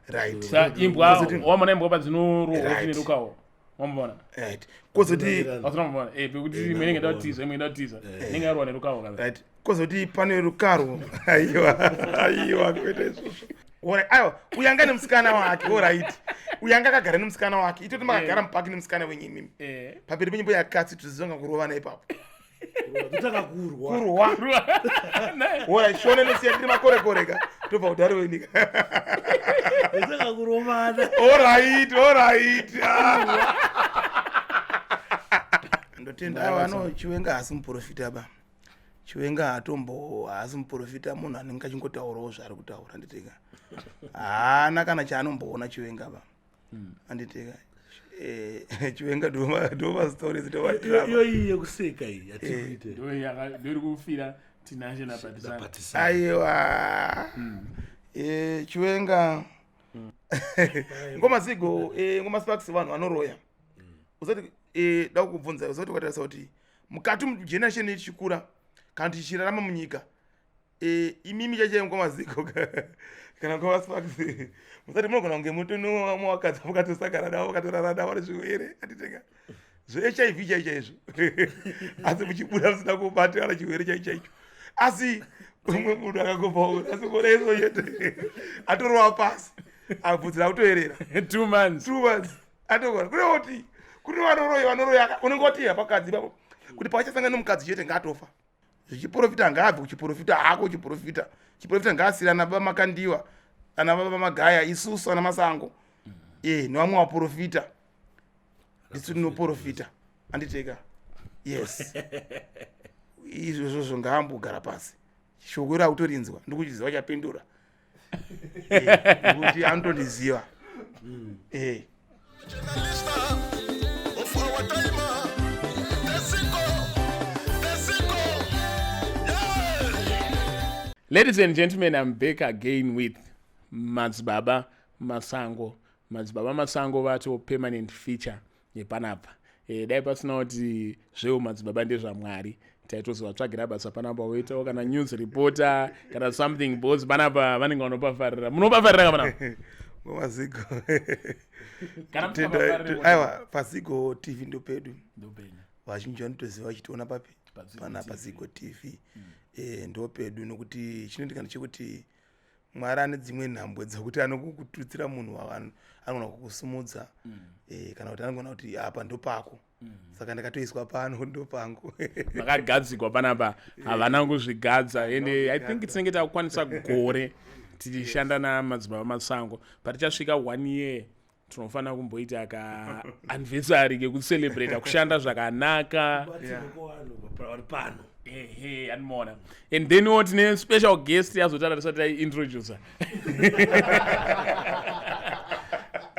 Right. Sa imbwa Kozoti- wamona imbwa padzinorohwa nerukawo, wamboona? Right, kozoti Asina kumboona pekuti imwe inenge ida kutiza, imwe ida kutiza, inenge yarohwa nerukawo kana. Right, kozoti pane rukaro. Aiwa, aiwa, kwete izvozvo. Alright, aiwa, uyu anga nemusikana wake. Alright, uyu anga akagara nemusikana wake. Itoti makagara mupaki nemusikana wenyu imimi, pamberi penyimbo yakatsi, tozizonga kurovana ipapo. Totanga kurwa. Kurwa. Alright, shona inosiya tiri makorekoreka, tobva kudhari wenyika. Totanga kurovana. Alright, ndotenda. Aiwa, ano Chiwenga haasi muprofita ba. Chiwenga hatombo, haasi muprofita. Munhu anenge achingotaurawo zvaari kutaura, handitika? Haana kana chaanomboona Chiwenga ba, handitika? Chiwenga ndomastories, ndomadrama. Iyo iyi yekuseka iyi yatikuite. Ndoiri kufira Tinashe naPatisana. Patisana. Aiwa, Chiwenga, ngoma zigo, ngoma Sparks, vanhu vanoroya. Usati da kukubvunza, usati ukatarisa kuti mukati mugeneration ichikura kana tichirarama munyika, imimi chaichai, ngoma zigo kana ngoma Sparks, musati munogona kunge mutonomwakadzi mukatosagara navo, mukatorara navo nezvirwere, handiteka, zveHIV chai chaizvo, asi muchibuda musina kubatana chirwere chai chaicho, asi umwe munhu akangopaura, asi kuona izvo chete atorova pasi, abvudzi rakutoerera. 2 months. 2 months atogona. Kune kuti kune vanoroya, vanoroya, unenge watiya pakadzi ipapo kuti pachasangana nomukadzi chete ngaatofa. Zvichiprofita, ngaabve kuchiprofita hako. Chiprofita, chiprofita ngaasiri ana baba Makandiwa, ana baba Magaya, isusu ana Masango nevamwe vaprofita, ndisu tinoprofita, handiteka? Yes, izvozvozvo ngaambogara pasi. Shoko iro akutorinzwa, ndikuchiziva chapindura, nekuti anotondiziva. Journalist of our time. Tesiko, Tesiko, yeah. Ladies and gentlemen, I'm back again with Madzibaba Masango. Madzibaba Masango vato permanent feature yepanapa. Dai pasina kuti zvewo madzibaba ndezvaMwari, taitozovatsvagira basa panapa, woitawo kana news reporter kana something, because panapa vanenge vanopafarira. Munopafarira ka panapa? Ngoma Zigo. Kana musingapafariri, Aiwa, paZigo TV ndopedu. Ndopenya. Vazhinji vanotoziva vachitiona papi? PaZigo Pana TV. paZigo TV. Ndopedu, nokuti chinoitika ndechekuti Mwari ane dzimwe nhambwe dzekuti anokukututsira munhu wavanhu, anogona kukusumudza, kana kuti anogona kuti apa ndopako. Saka ndakatoiswa pano, ndopangu. Makagadzikwa panapa, havana kuzvigadza. Ende I think tinenge takukwanisa gore tichishanda naMadzibaba Masango. Patichasvika one year, tinofanira kumboita ka anniversary kekucelebrata kushanda zvakanaka. Batsirwe kuvanhu vari pano. Ehe, animoona. And then wo tine special guest yazotaura tisati taiintroducer,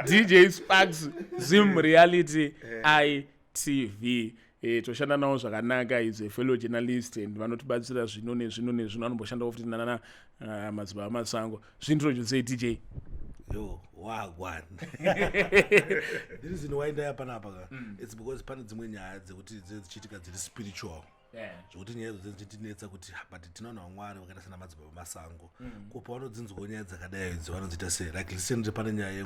DJ Sparks, Zim Reality ITV. Toshanda navo zvakanaka, is a fellow journalist and vanotibatsira zvino nezvino nezvino. Anomboshandawo futi nanana Madzibaba Masango. Zviintroducei, DJ. Yo, wagwan. The reason why ndaya panapa ka, it's because pane dzimwe nyaya dzekuti dzinenge dzichiitika dziri spiritual, zvokuti nyaya idzo dzichitinetsa kuti ah, but tinoona vamwari vakaita sana Madzibaba Masango, ko pavanodzinzwawo nyaya dzakadai idzi vanodziita sei? Like recently pane nyaya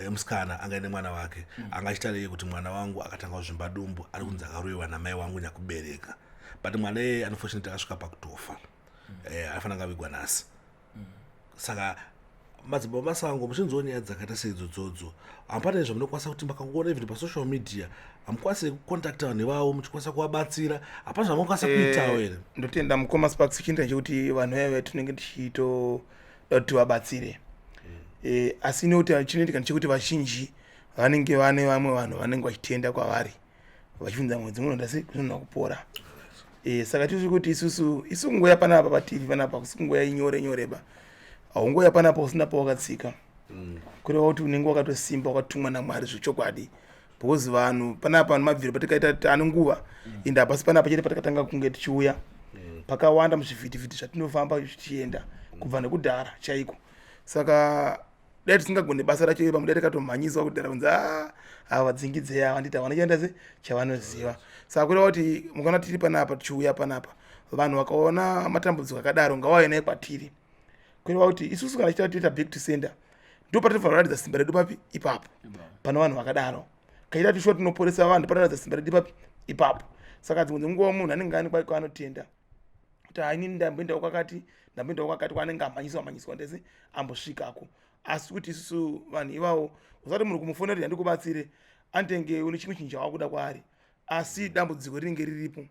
yemusikana anga ine mwana wake, anga achitarei kuti mwana wangu akatanga kuzvimba dumbu, ari kunzi akaroyiwa namai wangu nyakubereka, but mwana iyeye unfortunately akasvika pakutofa. Anofanira kavigwa nhasi. Saka Madzibaba Masango, muchinzwawo nyaya dzakaita seidzodzo, hapana zvamunokwanisa kuti makangoona even pasocial media, hamukwanisi kucontacta vanhu ivavo muchikwanisa kuvabatsira? Hapana zvamunokwanisa kuitawo here? Ndotenda, mukoma Sparks. Chinoita chekuti vanhu vaiva tinenge tichitoda kuti tivabatsire, asi nekuti chinoitika ndechekuti vazhinji vanenge vane vamwe vanhu vanenge vachitenda kwavari, vachibvunza mwedzi munoda sei kunoona kupora. Saka tiri kuti isusu isu kungoya panapa paTV panapa kusi kungoya inyore nyore ba. Haungoya panapa usina pawakatsika, kureva kuti unenge wakatosimba, wakatumwa naMwari zvechokwadi, because vanhu panapa mabviro patikaita tane nguva, ende hapasi panapa chete patakatanga kunge tichiuya. Pakawanda muzvivhitivhiti zvatinofamba tichienda kubva nekudhara chaiko. Saka dai tisingagone basa racho iri, pamwe dai takatomhanyiswa kudhara kunzi a ava vadzingidzei ava, nditi havana chaenda se chavanoziva. Saka kureva kuti mukaona tiri panapa, tichiuya panapa, vanhu vakaona matambudziko akadaro ngavauye naye kwatiri. Kureva kuti isusu kana tichita toita back to sender. Ndo patinofanira kuratidza simba redu papi? Ipapo. Pane vanhu vakadaro kaita tishuwa tinoporesa vanhu, panoratidza simba redu papi? Ipapo. Saka dzimwe dzenguva munhu anenge ane kwake kwaanotenda kuti haini ndamboendawo kwakati, ndamboendawo kwakati, kwaanenge amhanyiswa amhanyiswa ndese ambosvikako. Asi kuti isusu vanhu ivavo, usati munhu kumufonera kuti handikubatsire, anotenge une chimwe chinhu chawakuda kwaari, asi dambudziko rinenge riripo.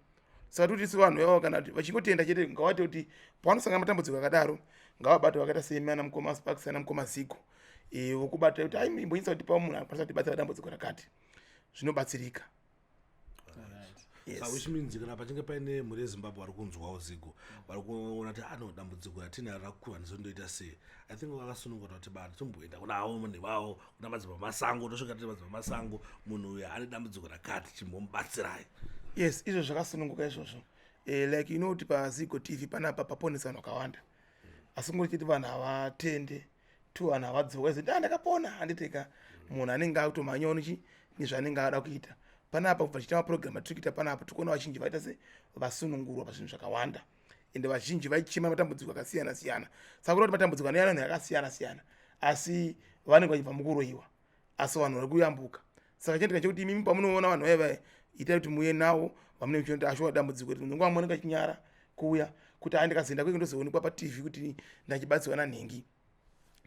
Saka toti isu vanhu ivavo kana kuti vachingotenda chete, ngavate kuti pavanosangana matambudziko akadaro ngavabate vakaita semi ana mukoma Sparks, ana mukoma Zigo, vokubata kuti ai imbonyisa kuti pa munhu anokwanisa kutibatsira dambudziko rakati, zvinobatsirika. Yes. Which means kana pachinge paine mhuri yeZimbabwe vari kunzwawo Zigo, vari kuona kuti ano dambudziko ratinaro rakura, ndizondoita sei, I think vakasununguka kuti bata tomboenda kunavo munhu ivavo, kuna Madzibaba Masango, tosvika tiri Madzibaba Masango, munhu uyu ane dambudziko rakati, chimbomubatsirai. Yes, izvo zvakasununguka izvozvo. Like you know kuti paZigo TV panapa paponesa vanhu vakawanda, asi kungoti chete vanhu havatende tu, vanhu havadzoka izoti ah, ndakapona, handiteka. Munhu anenge akutomhanyawo nechi nezvaanenge ada kuita panapa. Kubva tichiita maprogram atiri kuita panapa, tikuona vazhinji vaita se vasunungurwa pazvinhu zvakawanda, ende vazhinji vaichema matambudziko akasiyana siyana. Saka kuda kuti matambudziko anoyana vanhu akasiyana siyana, asi vanenge vachibva mukuroyiwa, asi vanhu vari kuyambuka. Saka chinoitika chekuti imimi pamunoona vanhu vaya vaya, itai kuti muuye navo vamunenge muchiona kuti ashuwa dambudziko iri. Nguva munenge achinyara kuuya kuti ai ndikazoenda kwenge ndozoonekwa paTV kuti ndachibatsirwa nanhingi.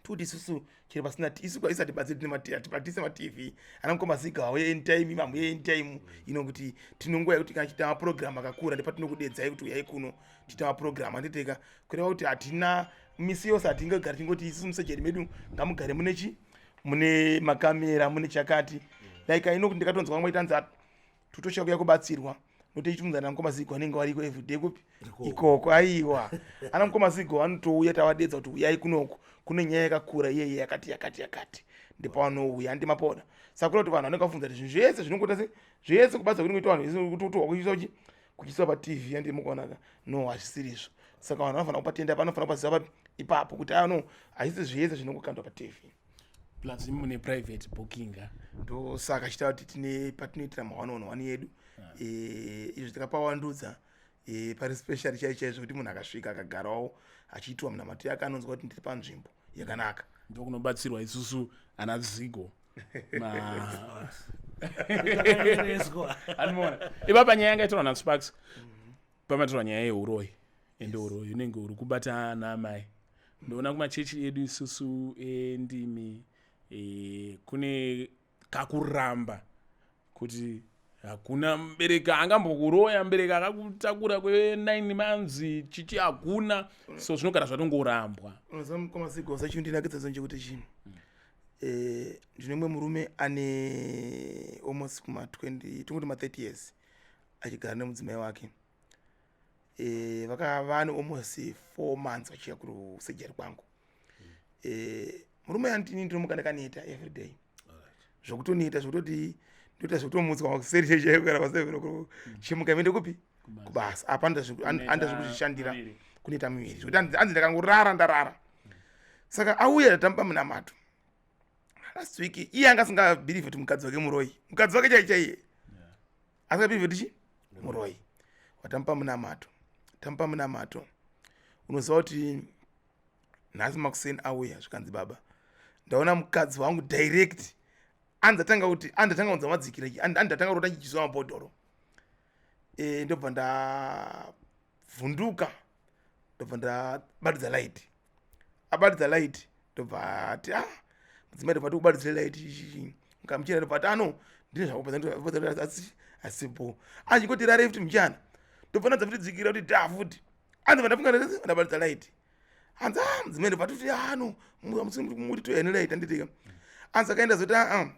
Tuti isusu chero pasina isu isu hatibatsiri, hatibatise maTV. Ana mukoma Ziga vauye anytime, mamuye anytime ino, kuti tinonguva yekuti kana chiita maprogram akakura ndepatinokudedzai kuti uyai kuno tiita maprogram, handiteka. Kureva kuti hatina misi yose, hatingagari tingoti isusu musejeri medu ngamugare mune chi mune makamera, mune chakati. Like ino kuti ndikatonzwa vamwe itanzi tutosha kuya kubatsirwa, notichitunza na mukoma Zigo anenge variko everyday kupi ikoko. Aiwa, ana mukoma Zigo vanotouya tavadedza kuti uyai kunoko, kune nyaya yakakura iyeye yakati yakati yakati, ndepavanouya, handi mapona. Saka kuda kuti vanhu vanenge vafunza kuti zvinhu zvese zvinongoita se zvese kubatsira kunenge kuita vanhu kutotorwa kuchiiswa chi kuchiiswa paTV, handi mukuonaka? No, hazvisiri izvo. Saka vanhu vanofanira kupatenda, vanofanira kupaziva papi ipapo kuti ano hazvisi zvese zvinongokandwa paTV. Plus mune private booking. Ndosaka chitaura kuti tine patinoitira ma1 on 1 yedu. Izvi takapawandudza, pari special chai chaizvo kuti munhu akasvika akagarawo achiitwa munamato yake anonzwa kuti ndiri panzvimbo yakanaka. Ndokunobatsirwa isusu ana Zigo. Animoona ipapa nyaya yanga itorwa naSparks, pamatorwa nyaya yeuroyi, ende uroyi unenge uri kubata ana amai. Ndoona kumachechi edu isusu endimi, kune kakuramba kuti hakuna mubereki angambokuroya, mubereki akakutakura kwe9 months chichi hakuna, so zvinogara zvatongorambwa. Unoziva mukoma Zigo, chindinakidza zonje kuti chinhu, ndine mumwe murume ane almost kuma 20, tongoti ma 30 years achigara nemudzimai wake. Vakava ne almost 4 months vachiuya kusejeri kwangu. Murume andini ndinomuka ndakaneta everyday, zvokutoneta, zvokutoti ndoita zvokutomutswa makuseri chaichaiko kana pa7 o'clock, chimuka iende kupi? Kubasa. Apa anda zvekuzvishandira kunoita miviri, zvekuti anzi ndakangorara ndarara. Saka auya, tamupa munamato last week. Iye anga asingabhilivhe kuti mukadzi wake muroyi, mukadzi wake chai chaiye asingabhilivhe kuti chi muroyi. Watamupa munamato, tamupa munamato. Unoziva kuti nhasi makuseni auya, zvikanzi, "Baba, ndaona mukadzi wangu direct." Anzi atanga kuti anzi atanga kunza madzikira, anzi atanga kurota chichiswa mabhodhoro. Ndobva ndavhunduka, ndobva ndabatidza light. Abatidza light, ndobva ati, "Ah, mudzimai," ndobva tikubatidzire light mukamuchena, ndobva ati, "Ano ndine zvakupa asipo." Achingoti rare futi muchana, ndobva ndadza futi dzikira kuti dha futi. Anzi vandafunga ndabatidza light. Hanzi, "Ah, mudzimai," ndobva toti, "Ano muti toya nelight, handitika." Anzi akaenda zoti, "Aa,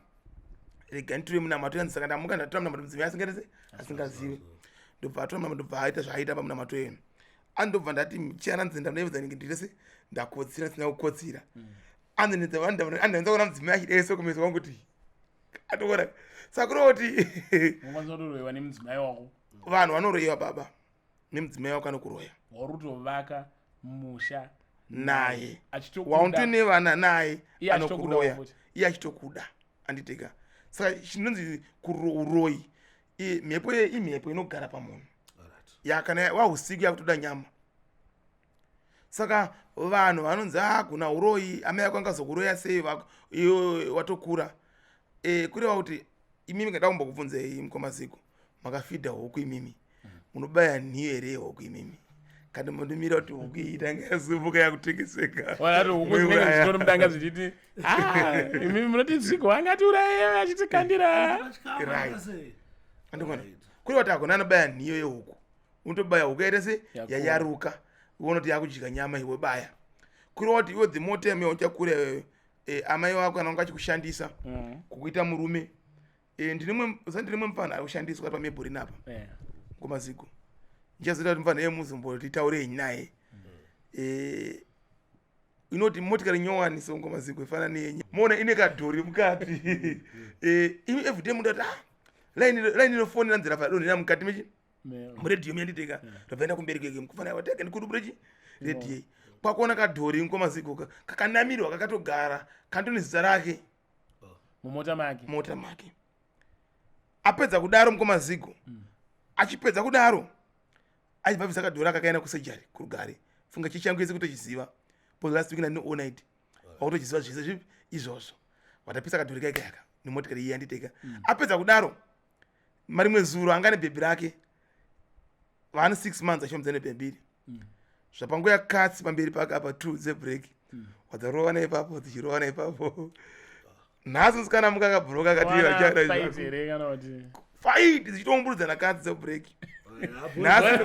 rega nditore munamato." Yanzi saka ndamuka, ndatora munamato, mudzimai asingaite asingazivi. Ndobva atora munamato, ndobva aita zvaaita pamunamato yenu. Andobva ndati muchana, nzi ndanoevedza ndinge ndiri se ndakotsira, ndisina kukotsira. Anzi andanza kuona mudzimai achidai kumeso kwangu kuti atoona. Saka kureva kuti unokwanisa kutoroyiwa nemudzimai wako. Vanhu vanoroyiwa, baba, nemudzimai wako anokuroya. Wauri kutovaka musha naye, achitokuda. Wautone vana naye. Iye achitokudawo anokuroya futi. Iye achitokuda, anditeka. Saka chinonzi uroyi, mhepo imhepo inogara pamunhu. Yakana wausiku yakutoda nyama. Saka Vanhu vanonzi a kuna uroyi, amai ako angazokuroya sei iwe watokura. Kureva kuti imimi ngada kumbokubvunzei mukoma Zigo, makafidha huku imimi, munobaya nhiyo here yehuku imimi? Kana mondimira kuti huku iyi itange yasumuka yakutengeseka. Wala huku dzinenge dzichitori mudanga dzichiti, ah, imimi munoti Zigo angatiuraye achitikandira. Right. Andikona. Kureva kuti hakuna anobaya nhiyo yehuku. Unotobaya huku yaita se yayaruka. Uone kuti yakudya nyama iwe baya. Kureva kuti iwe the more time yauchakura iwewe, amai vako kana vanga vachikushandisa kukuita murume. Ndine mumwe mufana ari kushandiswa pamebhurini apa. Ngoma Zigo. Ndichazoita kuti mufana yemuzumbo titaure naye. Inoti motikari nyowani so ngoma Zigo ifana neyenyu. Muona ine kadhori mukati. Imi everyday munoda kuti, line inofonera nzira padonhera mukati mechi muredhiyo muyanditeka. Rabva kumberi kweke mukufana wateka ndikudubure chi redhiyo. Kwakuona kadhori ngoma Zigo kakanamirwa kakatogara kandone zita rake mumota make. Mota make. Apedza kudaro mukoma Zigo, achipedza kudaro achibva bvisa kadhori akakaenda kusejari kurugare. Funga chichangu yese kutochiziva. Because last week ndani all night. Wakutochiziva zvese zvipi izvozvo. Watapisa kadhori kaika yaka nemotikari iyi yanditeka. Apedza kudaro marimwe zuro anga nebhebhi rake vane 6 months achifambidza nebhebhi iri. Zvapanguva yakatsi pamberi pake apa 2 dzebreak. Wadzarova neipapo dzichirova neipapo. Nhasi musikana muka akabhuroka akati Wana fight here kana kuti fight dzichitoumburudzana katsi dzebreak. Nhasi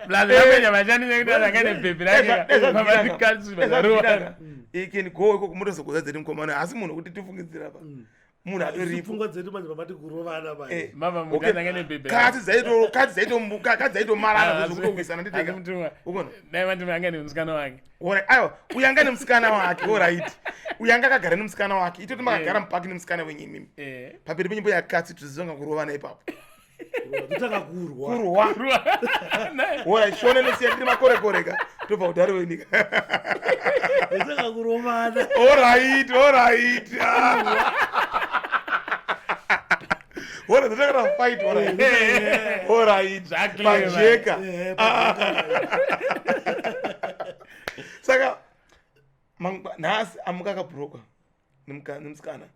Blazi vachani nekuti anga nebhebhi rake pamatikatsi vakarova. Ikeni go ikoko mutozogoza dzeti mukomana asi munhu kuti tifungidzira pa munhu atoripo. Pfungwa dzedu manje pamati kurovana manje. Mama mukadzi anga nebhebhi rake. Katsi dzaitomarana zvokutowisana nditeka. Asi mutumwa. Ukona. Dai vati anga nemusikana wake. Alright, aiwa, uyu anga nemusikana wake, alright. Uyu anga akagara nemusikana wake. Itoti makagara mupaki nemusikana wenyu imimi. Pamberi penyimbo yakatsi tizonga kurovana ipapo. Kutanga kurwa. Kurwa. Alright, shona inosiya tiri makorekore ka. Tobva kudhara wenyika. Kutanga kurovana. Alright, alright. Alright, totanga fight, alright. Alright. Exactly, Pajeka. Saka nhasi amuka akabhuroka nemusikana.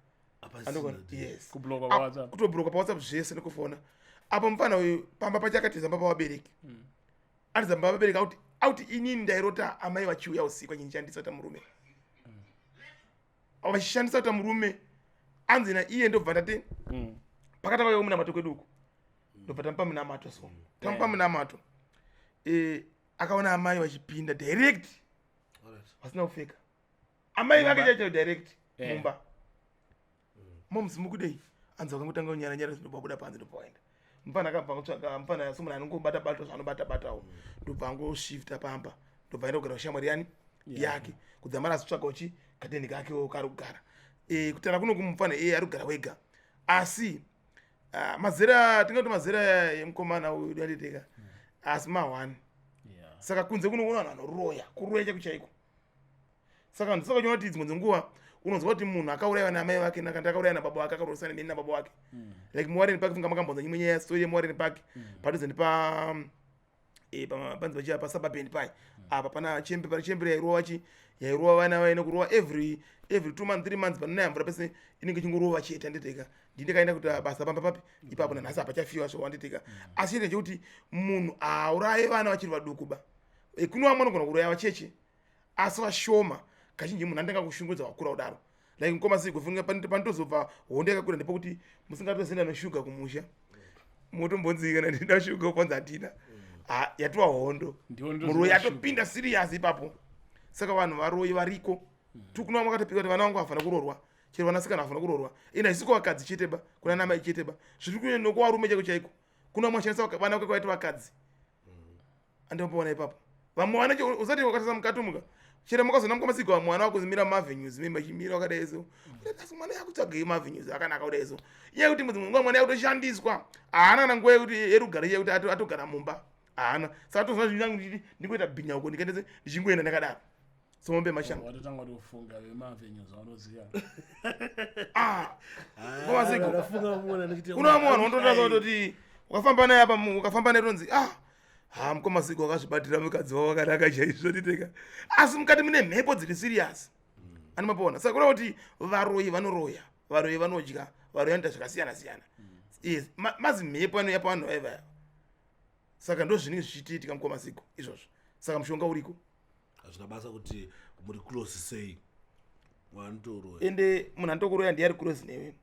Andokona. Yes. Kubloka pa WhatsApp. Kutobhuroka pa WhatsApp zvese nekufona. Apo mufana uyu pamba pacho akatiza pamba pavabereki. Atiza pamba pavabereki auti inini ndairota amai vachiuya usiku vachindishandisa kuita murume. Vachishandisa kuita murume. Anzi na iye ndobva ndati pakatanga kuuya munamato kwedu uku. Ndobva tamupa munamato so. Tamupa munamato. Akaona amai vachipinda direct. Vasina kupfeka. Amai vake chaicho direct mumba. Moms mukudei? Anzi vakangotanga kunyara nyara ndobva kubuda panze ndobva waenda. Mufana akabva kutsvaga mufana asi munhu anongobata bata zvaanobata batawo. Ndobva angoshifta pamba. Ndobva aenda kugara kushamwari yani yake. Kudzamara azotsvaga uchi kadeni kakewo kari kugara. Kutaura kuno kumufana iye ari kugara wega. Asi mazera tingati mazera emukomana uyu danditeka. Asi ma1. Saka kunze kuno kuno vanhu vanoroya, kuroya chaiko chaiko. Saka ndisaka uchiona kuti dzimwe dzenguva unonzwa kuti munhu akaurayiwa naamai vake kana akaurayiwa nababa vake akaroresana nemene nababa vake. Like muWarren Park funga makambonzwa imwe nyaya story yemuWarren Park. Padhuze nepa panzi pachiya pa suburban pai. Apa pana chembe, pana chembe yairova chi, yairova vana vaine kurova every 2 months, 3 months panonaya mvura pese inenge ichingorova chete anditeka. Ndini ndakaenda kuita basa pamba papi ipapo nanhasi hapachafiwa so anditeka. Asi chete chekuti munhu auraye vana vachiri vaduku ba. Kune vamwe vanogona kuuraya vacheche asi vashoma. Kazhinji munhu anotanga kushungurudza wakura kudaro. Like mukoma Zigo funga panotozobva hondo yakakura ndepekuti musingatozoenda neshuga kumusha. Motombonzi kana ndida shuga upanzi hatina. Yatova hondo. Ndiwo ndo Muroyi zvinova atopinda serious ipapo. Saka vanhu varoyi variko. Tukuna vamwe vakatopika kuti vana vangu havafana kuroorwa. Chero vanasikana havafana kuroorwa. Ina haisiko vakadzi chete ba, kuna namai chete ba. Zviri kuenda nokuvarume chaiko chaiko. Kuna vamwe vashandisa vana vake vaita vakadzi. Andipoona ipapo. Vamwe vana usati wakatasa mukati muka. Chero makazoona mukoma Zigo vamwe vana vakuzimira maavenues mimba chimira wakadai so. Kuti asi mwana yakutsvaga maavenues akanaka kudai so. Iye kuti mudzi mumwe mwana yakutoshandiswa. Haana kana nguva yekuti yerugare yekuti atogara mumba. Haana. Saka tozoona zvinhu zvangu ndichiti ndingoita bhinya uko ndikaendese ndichingoenda ndakadaro. Somombe mashanga. Watotanga kutofunga vemaavenues vanoziva. Mukoma Zigo. Ndafunga mumwe ndichiti Kuna vamwe vanhu vanototaura kutoti ukafamba naye apa ukafamba naye tonzi Ha, mukoma Zigo wakazvibatira mukadzi wavo wakanaka chaizvo, nditeka. Asi mukati mune mhepo dziri serious. Ani mapona. Saka kureva kuti varoyi vanoroya, varoyi vanodya, varoyi vanoita zvakasiyana siyana. Yes, mazimhepo anouya pavanhu vaya vaya. Saka ndo zvinenge zvichiitika mukoma Zigo izvozvo. Saka mushonga uriko. Hazvina basa kuti muri close sei, wanotoroya. Ende munhu anotokuroya ndiye ari close newe.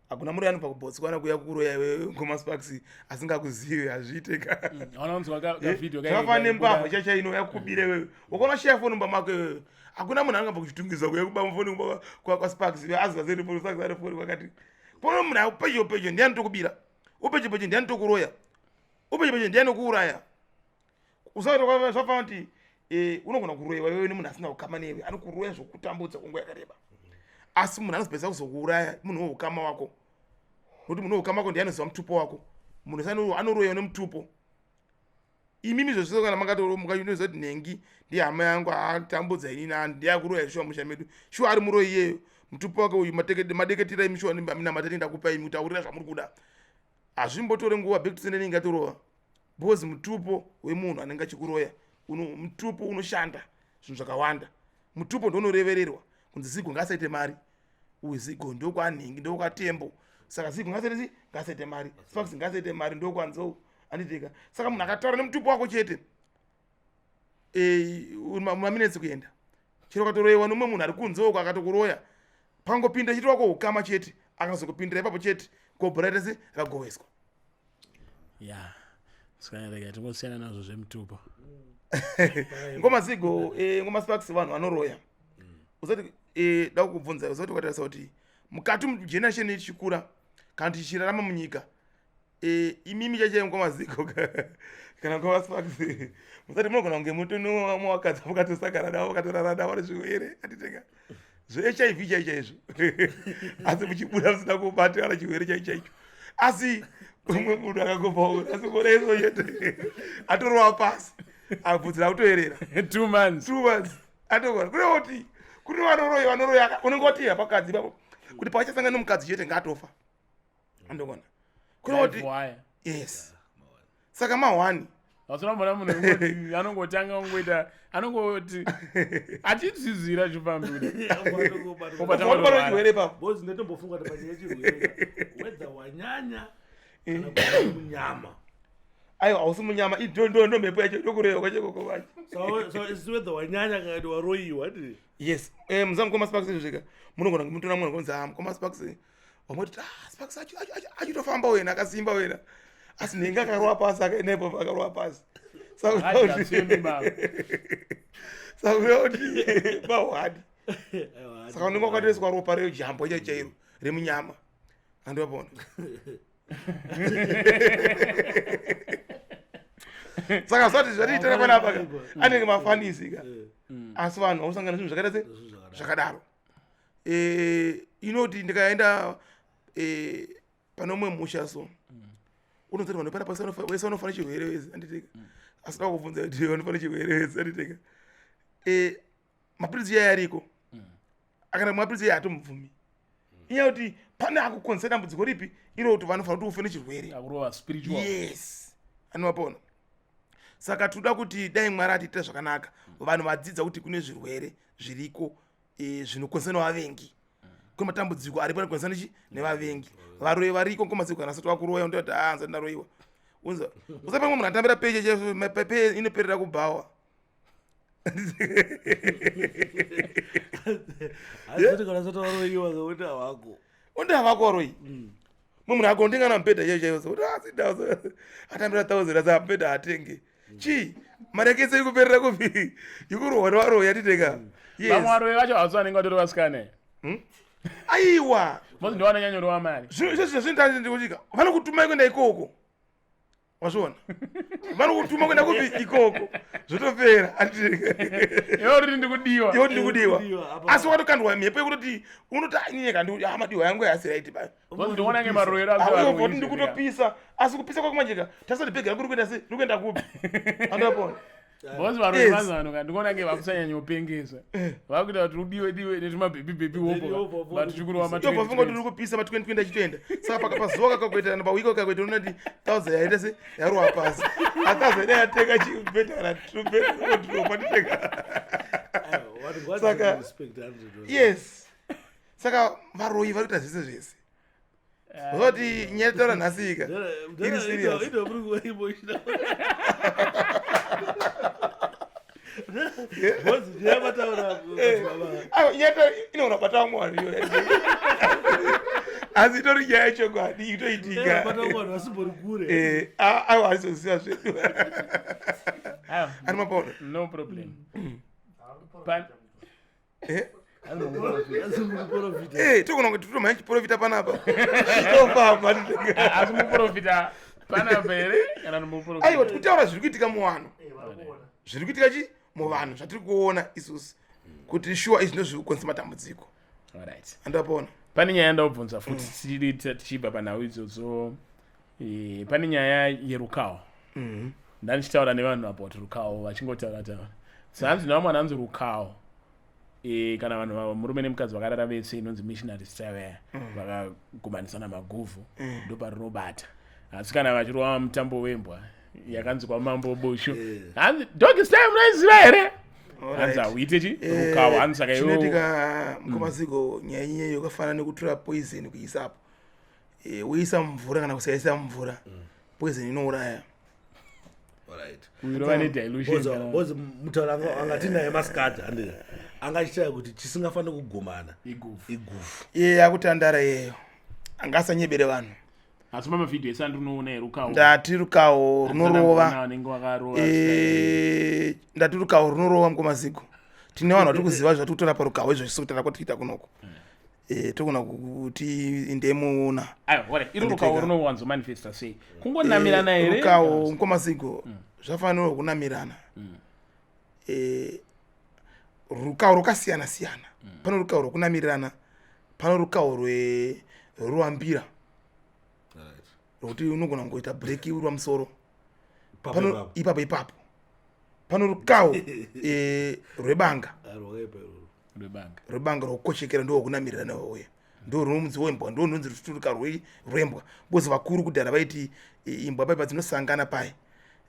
Hakuna muroyi anobva kuBotswana kuuya kukuroya iwewe ngoma Sparks asingakuzivi, hazviite ka. Hauna kunzwa kavideo? Zvakafanana nembavha chacha inouya kukubira iwewe wakaona share foni mumba mako iwewe. Hakuna munhu angabva kuchitungisa kuuya kuba mufoni kumba kwaSparks iwe aziva sei foni Sparks ari foni kwakati pono. Munhu pedyo pedyo ndiye anotokubira, upedyo pedyo ndiye anotokuroya, upedyo pedyo ndiye anokuuraya. Usati zvafanana kuti unogona kuroyiwa iwewe nemunhu asina ukama newe, anokuroya zvokutambudza kwenguva yakareba, asi munhu anozopedzisa kuzokuuraya munhu weukama wako, nokuti munhu weukama wako ndiye anoziva mutupo wako. Munhu wese anoroyiwa nemutupo. Imimi zvose kana makatomukainoziva kuti nhengi ndiye hama yangu atambudza inini, ndiye akuroya shuwa musha medu, shuwa ari muroyi iyeyo, mutupo wake uyu madeketera imi shuwa minamatati ndakupa imi kutaurira zvamuri kuda. Hazvimbotore nguva, back to sender inenge yatorova, because mutupo wemunhu anenge achikuroya mutupo unoshanda zvinhu zvakawanda. Mutupo ndounorevererwa kunzi Zigo ngaasaite mari uyu, Zigo ndokwanhingi, ndokwaTembo, saka Zigo ngaasaite si ngaasaite mari, Sparks ngaasaite mari, ndokwanzou anditeka. Saka munhu akataura nemutupo wako chete, maminetsi kuenda chero ukatoroyewa nomumwe munhu ari kunze uko akatokuroya, pangopinda chete wako ukama chete, akazokupindira ipapo chete, gobho raita se ragoveswa. Ya, saka rega tingosiyana nazvo zvemutupo. Ngoma Zigo, ngoma Sparks, vanhu vanoroya. Usati da kukubvunza, usati ukatarisa kuti mukati mugeneration ichikura kana tichirarama munyika, imimi chaichai ngoma Zigo kana ngoma Sparks, musati munogona kunge mutonomwakadzi mukatosagara navo, mukatorara navo nezvirwere atitenga zveHIV chai chaizvo, asi muchibuda musina kubatana chirwere chai chaicho, asi umwe munhu akangopaura asi kuona chete atorova pasi, abvudzi rakutoerera. 2 months. 2 months atogona. Kureva kuti kune vanoroya, vanoroya unenge watiya pakadzi ipapo kuti pavachasangana nomukadzi chete ngaatofa, andogona kureva kuti Live wire. Yes, saka mahwani. Hausina munhu angoti anongotanga kungoita, anongoti achidzidzira chipambi. Wabata chirwere ipapo. Because ndatombofunga kuti panyaya yechirwere, whether wanyanya kana kuti munyama. Aiwa, hausi munyama, ndo mhepo yacho ndokureva kwachekoko vacho. So isi whether wanyanya kana kuti waroyiwa ndii? Yes, muza mukoma Sparks, izvozvika munogona kumutora munhu kunzi, ah, mukoma Sparks, wamoti, ah, Sparks achitofamba wena, akasimba wena, asi nhingi akarova pasi, akaenda ipapo akarova pasi. Hachatsemi baba. Saka kureva kuti mahwadi, saka unenge wakatoiswa ropa rejambo chai chairo remunyama, andivapona. Saka zvati zvatiitira panapa ka, anenge mafanisi ka, asi vanhu vanosangana zvinhu zvakaita se zvakadaro. Inoti ndikaenda pane umwe musha so, unozoti vanhu panapa vese vanofana chirwere vese, anditeka, asi da kubvunza kuti vanofana chirwere vese, anditeka, mapiritsi iyaya ariko, akana mapiritsi iyaya hatomubvumi, inyaya kuti pane akukonzesa dambudziko ripi iro kuti vanofanira kuti ufe nechirwere. Akurova spiritual. Yes, anovapona. Saka tinoda kuti dai Mwari atiitira zvakanaka, vanhu vadzidza kuti kune zvirwere zviriko zvinokonzesa nevavengi, kune matambudziko aripo anokonzesa nechi nevavengi, varoyi variko. Ngomaziko kana asati vakuroya unototi, ah, ndisati ndaroyiwa. Unza usapamwe munhu atambira pay pay inoperera kubhawa. Asati kana asati waroyiwa zvokuti havako. Undi havako varoyi. Mumwe munhu akondingana mubhedha chaiyo chaiyo, sokuti asi atambira 1000, asi mubhedha atenge chii, mari yake ise ikuperera kupi? Ikurohwa nevaroyi, atiteka. Vamwe varoyi vacho havasi vanenge vatori vasikana? Aiwa. Mozi ndo vanonyanyorova mari. Zvinhu vanokutumai kuenda ikoko, wazviona, vanokutuma kuenda kupi ikoko, zvotopera. Iwe uri ndikudiwa. Iwe ndikudiwa. Ndikudiwa, apa- Asi watokandwa mhepo yekutoti unoti, "Ah, inini kandi madiwa yangu yasi right ba." Mozi ndikuona nge maroyero. Auyo ndikutopisa, asi kupisa kwako manjeka tasati bhegi rangu rikuenda sei, rikuenda kupi, andapona. Because varoyi mazano ka ndikuona kunge vakusanyanyopengesa. Vakuita kuti udiwe diwe netumabhebhi bhebhi wopo but tichikurova ma tobva funga kuti uri kupisa ma 2020 achitoenda. Saka paka pazuva kakakuita kana pawiki kakakuita unoti thousand yaita se yarova pasi. A thousand yatenga chibhedha kana two drop nditenga. Saka yes. Saka varoyi vari kuita zvese zvese. Zoti nyaya taura nhasi ika. Iri serious. Nyaya inoona bata vamwe vanhu iyoyo. Asi itori nyaya yechokwadi itoitika. Eh, aiwa aizoziva zvedu. Ari mapaona. No problem. Eh? Eh, togona kuti totomhanya chiprofita panapa chitofamba asi muprofita panapa here kana muprofita aiwa tikutaura zviri kuitika muvanhu zviri kuitika chi muvanhu zvatiri kuona isusu kuti shuwa izvi ndozviri kukonzesa matambudziko andapona pane nyaya yandabvunza futi mm. tichibva panhau idzodzo eh, pane nyaya yerukawo mm-hmm. ndandichitaura nevanhu about rukawo vachingotaura taura so hanzi nevamwe vanhu hanzi rukawo e, kana vanhu murume nemukadzi vakarara vese inonzi missionary style yaya mm. vakagumanisana maguvhu mm. ndoparinobata asi kana vachirova mutambo wembwa yakanzi kwamambo bushu eh. hanzi dog style munoiziva here hanzi hauite chi eh, rukawo hanzi saka chinoitika mukoma mm. nyaya iyeyo yakafanana nekutora poison kuisapo eh, woisa mvura kana kusaisa mvura poison inouraya mutaura angati naye masikati handi angachitaya kuti chisingafaniri kugumana igufu iye yakutandara iyeyo angasanyebere vanhu asi pamavhidhiyo ese andinoona erukawo ndati rukawo runorova eh, ndati rukawo runorova mukomaziko tine vanhu vatiri kuziva zvatiri kutora parukawo izvo zvisikutora kwatiri kuita kunoko Eh, togona kuti ndemuona aiwa iro rukawo runowanzomanifesta sei kungonamirana eh, here rukawo mukoma zigo mm. zvafanirwa kunamirana mm. eh, rukawo rwakasiyana siyana mm. pane rukawo rwekunamirana pane rukawo rweruambira rwekuti unogona kungoita breki uri pamusoro ipapo ipapo pano rukawo rwebanga rwebanga rwokukochekera ndo rwokunamirira nawo uya ndo runonzi wembwa ndo runonzi ruturuka rwembwa because vakuru kudhara vaiti imbwa pai padzinosangana pai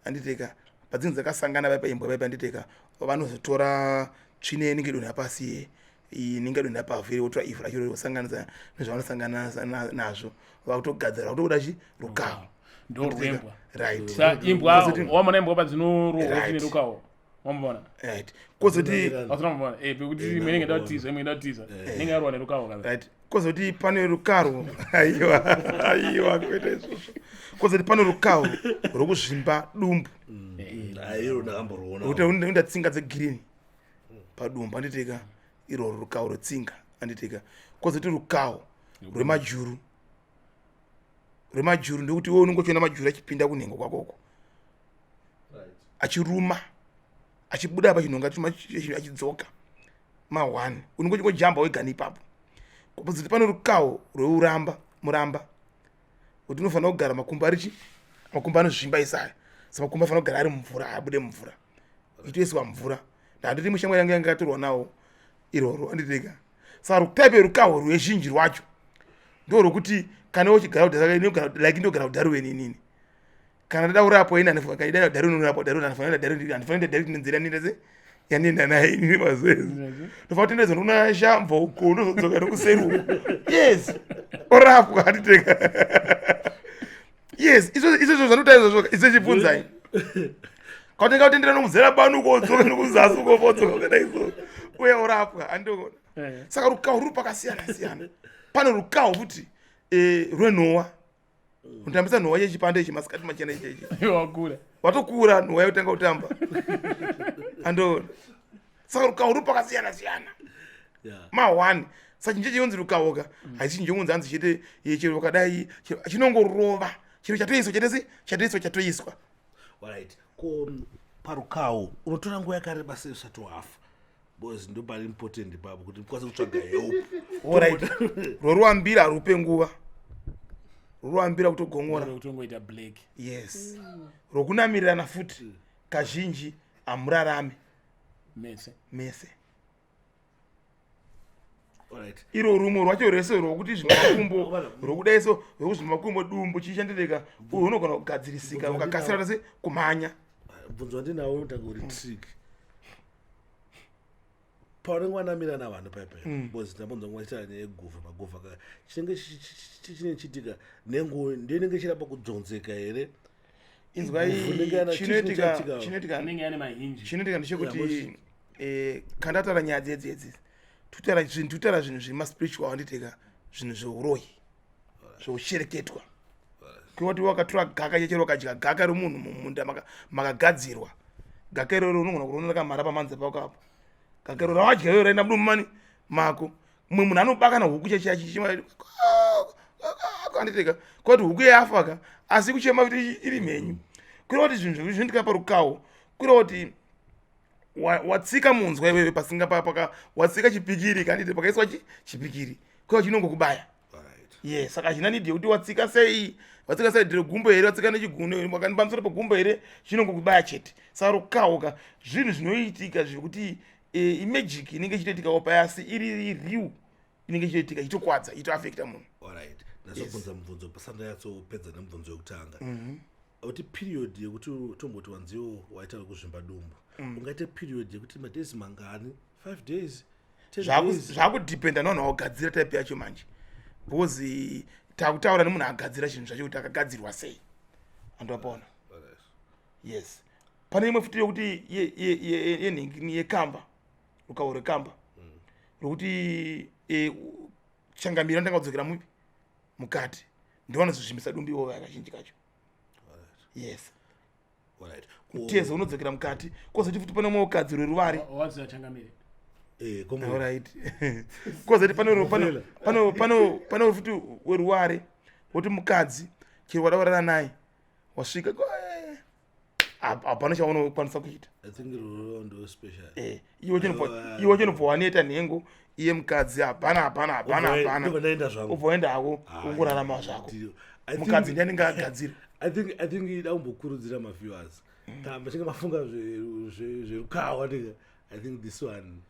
anditeka padzinenge dzakasangana pai paimbwa pai panditeka vanozotora tsvine inenge donha pasi inenge donha pavhu iri votora ivhu racho vosanganisa nezvavanosangana nazvo vakutogadzira vakutobuda chi rukawo ndo rwembwa right sa imbwa wamona imbwa padzinorohwa rukawo wamubona right kozoti asina kumubona eh pekuti eh, imwe inenge ida kutiza imwe ida kutiza eh. inenge yarohwa nerukawo kana right kozoti pane rukaro aiwa aiwa kwete izvozvo kozoti pane rukawo rwokuzvimba dumbu mm. eh, iro ndakamboruona kuti unoenda tsinga dzegreen padumbu anditeka iroro rukawo rwetsinga anditeka kozoti rukawo rwemajuru rwemajuru ndekuti iwe unenge uchiona majuru achipinda kunhengo kwakoko achiruma achibuda apa chinhonga achidzoka ma1 unenge uchingojamba wegani ipapo kupoziti pane rukawo rweuramba muramba kuti unofanira kugara makumbo arichi makumbo anozvimba isaya sa makumbo afanira kugara ari mumvura abude mumvura itoiswa mvura ndanditi mushamwari yangu yanga yatorwa nawo iroro anditeka saka rukutaipe rukawo rwezhinji rwacho ndo rwekuti kana uchigara like ndogara kudharuweni inini kana ndada kurapwa ini handifanira dhari unorapwa dhari handifanira dhari handifanira dhari nenzira nina se yandienda naye inini mazuva ese ndofanira kutenderedzwa ndokuna shamva uko ndozodzoka nokuseri uko yes orapwa handiteka yes izvozvo zvanoita izvozvo izvo chibvunzai kautenga kutendera nokuzera bani uko odzoka nokuzasi uko odzoka ukadai so uye orapwa handikona eh. saka rukawo ruri pakasiyana siyana pane rukawo futi eh, rwenhowa unotambisa nhowa yechipande ichi masikati machena ichechi wakura watokura nhowa yotanga kutamba andoona saka rukawo ruri pakasiyana siyana ma one saka chinhu chechinonzi rukawoka mm. haisi chinhu chokunzi hanzi chete chero wakadai chinongorova chiro chatoiswa chatese chatoiswa chatoiswa right ko parukawo unotora nguva yakareba sei usati wafa because ndo pari important ipapo kuti mukwanise kutsvaga help orit rworuambira harupe nguva rworuambira kutogongora kutongoita black yes mm. rwokunamirirana futi kazhinji Hamurarame mese. Mese. Alright. Iro rumwe rwacho rwese rwokuti zvimakumbo rwokudai so, rwekuzvimakumbo, dumbu chichandireka, uyu unogona kugadzirisika ukakasira tase kumhanya. Bvunzo wandinawo unotanga uri trick paunenge wanamira navanhu paipai, because ndambonzwa nguva nyaya yeguvha, maguvha ka chinenge chinenge chiitika nenguva ndiyo inenge ichiramba kudzonzeka here? Inzwai. Uvhunenge ana- Chinoitika chii chinoitika? Chinoitika Anenge ane mahinji. Chinoitika ndechekuti kandataura nyaya dzedzi edzi, tutaura zvinhu zvemaspiritual, handiteka zvinhu zveuroyi, zveushereketwa, kwekuti wakatora gaka chechero, ukadya gaka remunhu mumunda makagadzirwa gaka iroro, unogona kuriona rakamhara pamanza pako apo. Gaka iroro rawadya iyoyo raenda mudumbu mani mako. Mumwe munhu anobaka na huku chechiachichima, anditeka kwati huku yafa ka, asi kuchema kuti iri mhenyu. Kureva kuti zvinhu zvinoitika parukawo, kureva kuti watsika munzwa iwewe pasinga paka watsika chipikiri, kanditi pakaiswa chipikiri, kureva chinongokubaya. Ye, saka hazvina need yekuti watsika sei, watsika side regumbo here, watsika nechiguno pamusoro pegumbo here, chinongokubaya chete. Saka rukawo zvinhu zvinoitika zvekuti imagic inenge ichitoitikawo payasi, iri real, inenge ichitoitika, ichitokwadza, ichitoafecta munhu. Alright, ndazobvunza mubvunzo pasati ndanyatsopedza nemubvunzo wekutanga, kuti period yekuti tomboti wanziwo waita wekuzvimba dumbu, ungaite period yekuti madays mangani? 5 days, 10 days? Zvakudhipenda nevanhu vakugadzira type yacho manje, because takutaura nemunhu agadzira chinhu zvacho kuti akagadzirwa sei, andoapaona. Yes, pane imwe futi yokuti yenhingini yekamba, rukawo rwekamba rwokuti changamiro anotanga kudzokera mupi mukati, ndovanozozvimbisa dumbu ivovo kazhinji kacho. Yes. Alright. Mutezo unodzokera mukati, kozoti futi pane umwe ukadzi rweruvare. Wadziva changamire. Alright, kozoti pane futi weruware woti mukadzi chero wada kurara naye, wasvika hapana chaunokwanisa kuita. I think roro ndo special. Iwe chinobva waneta nhengo, iye mukadzi hapana, hapana, hapana, hapana. Ndobva ndaenda zvangu. Ubva waenda hako, ungorarama zvako. Mukadzi ndiye anenge agadzira. I think ida kumbokurudzira maviewers kana machinge mafunga zverukawa ndika, I think this one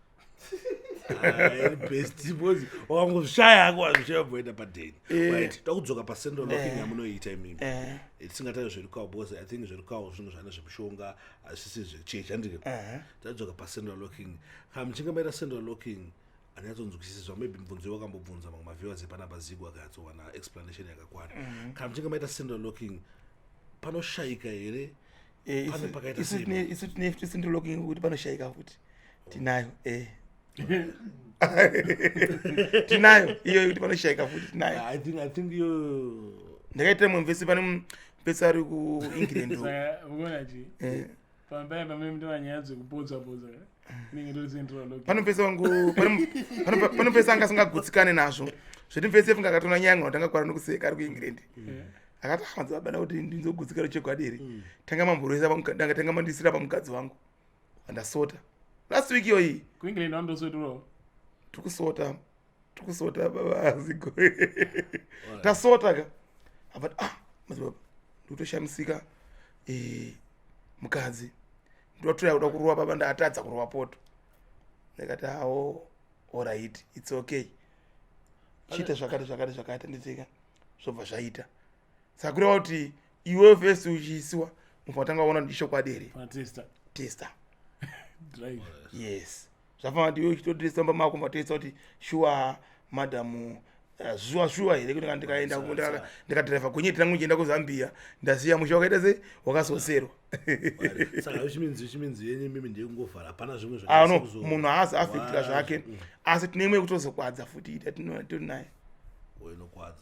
iri best, because wakangozvishaya hako, wazvishaya, bvoenda padeni. Right, takudzoka pacentral locking yamunoita imimi. Tisingatauri zverukawo, because I think zverukawo zvinhu zvana zvemushonga, hazvisi zvechechi, handike? Tadzoka pacentral locking. Kana muchinge maita central locking, hanyatsonzwisiswa, maybe mubvunzo wakambobvunza mamwe maviewers epanapa zigo akanyatsowana explanation yakakwana. Kana muchinge maita central locking, panoshayika here? Pane pakaita Isu sei? Isu tine futi central locking kuti panoshayika futi, tinayo. Tinayo iyo yekuti panoshayika futi, tinayo. I think iyo Ndakaitira mumwe mvesi, pane mupesi ari kuEngland uko. Saka ukuona chi pambaya pamene mutova nyaya dzekupodza podza, inenge tori central locking. Pane mupesi wangu, pane mupesi anga asingagutsikane nazvo zveti mupesi efunga akatona nyaya ngano, kwara nokuseka ari kuEngland. Akati, "Ah, madzibaba, kuti ndinzogutsikana chokwadi here? Tanga mamboresa, tanga mandisira pamukadzi wangu andasota last week iyoyi." KuEngland vanotosotorawo. Tiri kusota, tiri kusota, baba Zigo, tasota ka. Abati, "Ah, madzibaba, ndikutoshamisika, mukadzi ndotoya kuda kurova baba, ndaatadza kurova poto." Ndikati, "Hawo, alright, it's okay, chiita zvakati zvakati zvakati." Nditika zvobva zvaita. Saka kureva kuti iwe first uchiisiwa mubva watanga waona kuti ichokwadi here. Panatesta. Testa. Drive. Yes, zvafana kuti iwe uchitotesta mumba mako, matesta kuti shuwa madhamu, zvuwa shuwa here kuti kana ndikaenda ndikadhiraivha gonyeti rangu ndichienda kuZambia, ndasiya musha wakaita sei, wakasoserwa. Saka which means yenyu imimi ndeyekungovhara, hapana zvimwe Ah, no, zvakaisa munhu haazi afectika zvake, asi tine imwe yekutozokwadza futi ita tinayo. Oh, inokwadza.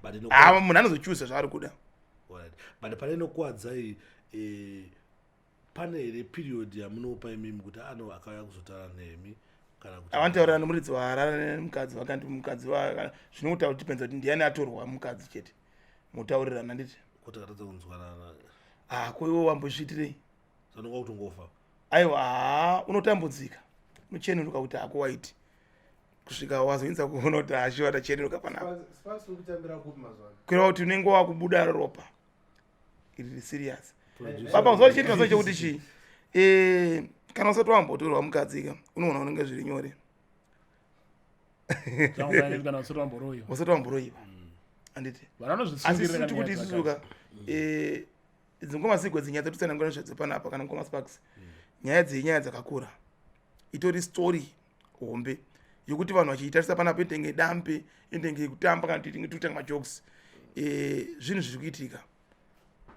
But Ah, munhu anozochuza zvaari kuda. Alright. But pane inokwadza iyi, pane here period yamunopa imimi kuti ano akauya kuzotaura nemi kana kuti Avantaurira nomuridzi waharara nemukadzi, vakanti mukadzi zvinokutaura depends kuti ndiani atorwa mukadzi chete, mutaurirana, nditi. Kuti akatadza kunzwanana? Ah, ko iwe wambozviitirei? Sanonga kutongofa. Aiwa, haa, unotambudzika, unochenuruka kuti hako waiti kusvika wazoinza kuona kuti hashiwa tachenuruka panapa. Sparks uri kutambira kupi mazuva ano? Kureva kuti unenge wakubuda ropa iri serious, baba. Uzochiitika so chekuti chii? Eh, kana usati wambotorwa mukadzi ka unoona unenge zviri nyore. Kana usati wamboroiwa. Usati wamboroiwa. Anditi. Vanozvisungirira. Asi tiri kuti isusu ka eh dzingoma sigwe dzinyaya dzatotsanangura nezvadzo panapa kana ngoma sparks. Nyaya dzenyaya dzakakura. Itori story hombe yekuti vanhu vachiitarisa panapa inenge dambe inenge yekutamba kana kuti tinenge tiri majokes. Eh zvinhu zviri kuitika.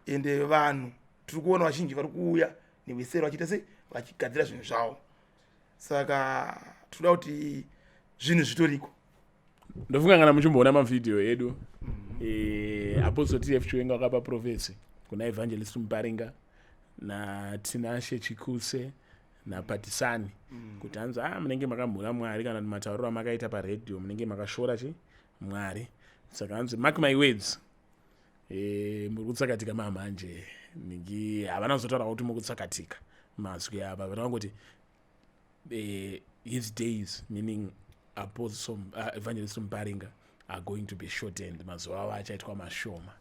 Ende vanhu tiri kuona vazhinji vari kuuya newesero vachiita sei vachigadzira zvinhu zvavo saka tinoda kuti zvinhu zvitoriko. Ndofunga kana muchimboona mavhidhiyo edu Apostle TF Chiwenga wakapa prophecy kuna Evangelist Muparinga naTinashe Chikuse naPatisani kuti hanzi munenge makamhura Mwari kana kuti matauriro amakaita paredhiyo munenge makashora chi Mwari. Saka hanzi mark my words, muri kutsakatika mamanje ningi havana kuzotaura kuti muri kutsakatika mazwi apa but vangoti his days, meaning Apostle Evangelist Muparinga, are going to be shortened. Mazuva avo achaitwa mashoma.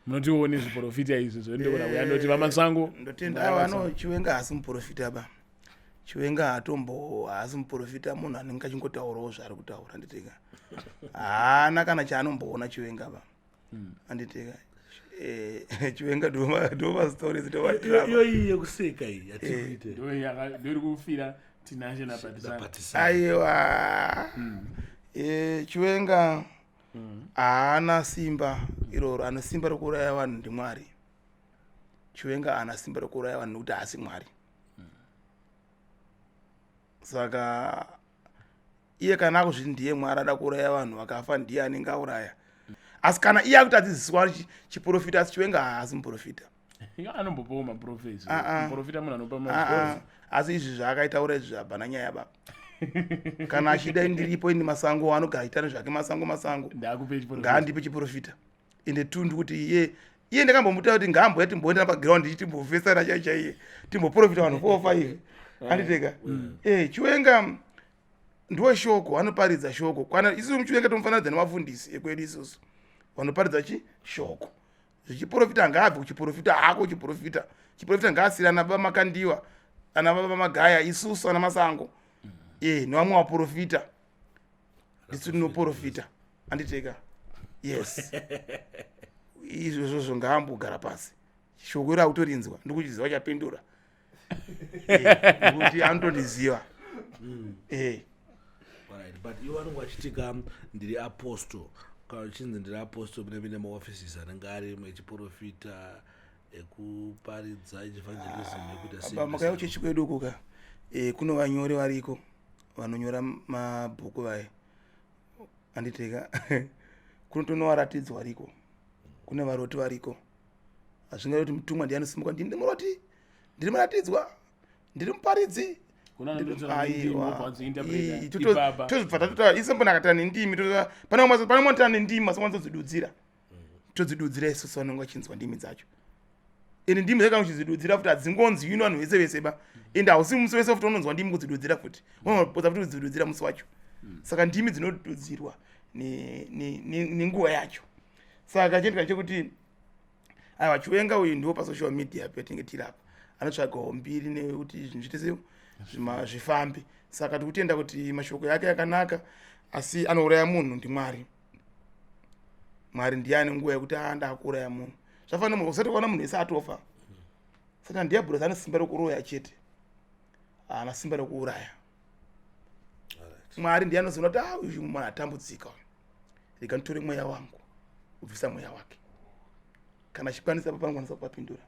Munotione zviprofita izvi zvendokona kuya ndoti vaMasango. Ndotenda. Aiwa, no, Chiwenga haasi muprofita ba. Chiwenga hatombo haasi muprofita, munhu anenge achingotaurawo zvaari kutaura, handitika? Haana kana chaanomboona Chiwenga ba, handitika? Chiwenga ndomastories ndomadrama. Iyo iyi yekuseka iyi yatikuite. Ndoiri kufira Tinashe naPatisani. Patisani. Aiwa, Chiwenga haana simba iroro. Ane simba rekuuraya vanhu ndiMwari. Chiwenga haana simba rekuuraya vanhu nekuti haasi Mwari. Saka iye kana akuzviti ndiye Mwari, ada kuuraya vanhu vakafa, ndiye anenge auraya. Asi kana iye akuti adzidziswa chiprofita, asi Chiwenga haasi muprofita. Anombopawo maprophecy. Ah, ah. Muprofita munhu anopa Ah, maprophecy. ah. Asi izvi zvaakaitaura izvi zvabhana nyaya baba. Kana achida, ndiripo ini Masango, anogara achiita nezvake Masango, Masango. Ndakupe chiprofita. Ngaandipe chiprofita. Ende tundu kuti iye ndakambomuta kuti ngaamboya timboenda paground timbofesana chai chaiye, timboprofita vanhu 4 5, anditeka? Chiwenga ndiwo shoko, anoparidza shoko. Kana isusu muChiwenga tomufananidza nemafundisi ekwedu isusu vanoparidza chi shoko. Zvichiprofita, ngaabve kuchiprofita hako. Chiprofita, chiprofita ngaasiri ana baba Makandiwa, ana baba Magaya, isusu ana Masango nevamwe vaprofita ndisu tinoprofita, anditeka? Yes, izvozvozvo ngaambogara pasi. Shoko iro akutorinzwa, ndikuchiziva chapindura nekuti anotondiziva. Alright, but ivo vanenge vachitika ndiri apostle. Kana uchinzi ndiri apostle, mune mine maoffices anenge ari echiprofita, ekuparidza evangelism, ekuita sei? Makauya kuchechi kwedu uku ka, kuno vanyori variko vanonyora mabhuku vaye, anditeka? Kunotonovaratidzwa variko, kune varoti variko. Hazvingadi kuti mutumwa ndiye anosimuka, ndini muroti, ndiri muratidzwa, ndiri muparidzi. Kuna anototora nendimi, Aiwa. wobva wadziinterpreta Ii, ipapa. Tozvibva tatotaura isembona akatara nendimi, pane umwe anotara nendimi asi wanzodzidudzira, todzidudzira isusu vanenge vachinzwa ndimi dzacho. Ende ndimi dzakana uchidzidudzira futi hadzingonzi ino vanhu vese vese ba. Ende hausi musi wese futi unonzwa ndimi kudzidudzira futi, unopodza futi kudzidudzira musi wacho. Saka ndimi dzinodudzirwa nenguva yacho. Saka chendika chekuti aiwa, Chiwenga uyu ndiwo pasocial media petinenge tiri apa, anotsvagawo mbiri nekuti zvinhu zviite sei, zvifambe. Saka tikutenda kuti mashoko yake akanaka, asi anouraya munhu ndiMwari. Mwari ndiye ane nguva yekuti a ndakuuraya munhu. Zvafanira munhu usati kuona munhu wese atofa. Saka ndiyabhurosi ane simba rekuroya chete, haana simba rekuuraya. Mwari ndiye anoziva kuti a uyu munhu atambudzika uyu, rega nditore mweya wangu kubvisa mweya wake. Kana achikwanisa, panokwanisa kupapindura.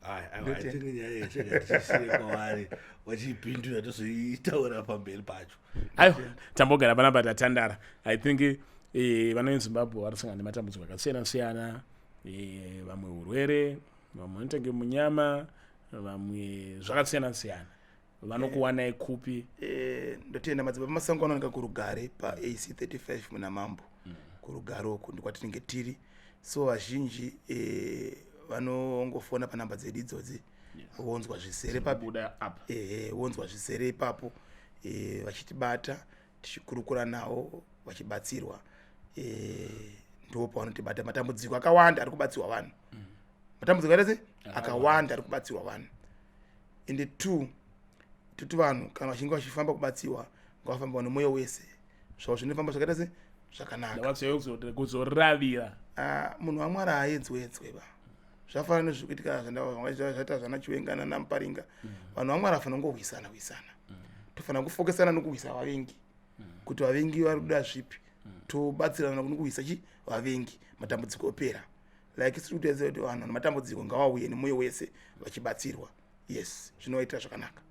Ai, aiwa, I Ndotenda. think nyaya yechega tichisiye kwavari vachiipindura, tozoitaura pamberi pacho. Aiwa, tambogara panapa tatandara. I think vana veZimbabwe vari kusangana nematambudziko akasiyana siyana, vamwe urwere, vamwe vanotenge munyama, vamwe zvakasiyana siyana. Vanokuwanai kupi? Ndotenda. Madzibaba Masango anooneka kuRugare paAC 35 muna Mambo. Kurugare uku ndikwatinenge tiri. So vazhinji vanongofona panhamba dzedu idzodzi, vonzwa zvisere papi. Buda apa. Ehe, vonzwa zvisere ipapo, vachitibata, tichikurukura navo, vachibatsirwa. Ndo pavanotibata. Matambudziko akawanda ari kubatsirwa vanhu, matambudziko akaita sei, akawanda ari kubatsirwa vanhu. Ende two, toti vanhu kana vachinge vachifamba kubatsiwa, ngavafamba nemwoyo wese, zvavo zvinofamba zvakaita se zvakanaka. Ndavatsvayo kuzoravira. Ah, munhu waMwari haedzwedzwe ba. Zvafanana nezviri kuitika zvaita zvana Chiwenga nanaMuparinga. Vanhu vaMwari hafanira kungohwisana hwisana. Tofanira kufokesana nokuhwisa vavengi, kuti vavengi vari kuda zvipi, tobatsirana nokuhwisa chi vavengi, matambudziko opera. Like siri kutoedza kuti vanhu vane matambudziko ngavauye nemwoyo wese vachibatsirwa. Yes, zvinovaitira zvakanaka.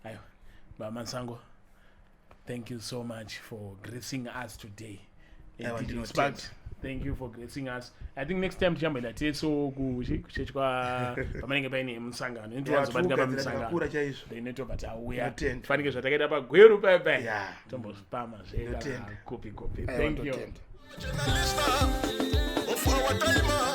Aiwa, Bamasango, thank you so much for gracing us today. Aiwa, DJ ndinotenda. Sparks, thank you for gracing us. I think next time tichamboenda teso kuchechi kwa pamanenge paine musangano, inotowanzobatika Tiri kugadzira pamusangano. zvakakura chaizvo. Then tobva tauya. Ndinotenda. Fanike zvatakaita paGweru paipai. Tombozvipama zveka Ndinotenda. kupi kupi. Aiwa, Thank you. ndinotenda. Journalist of our time.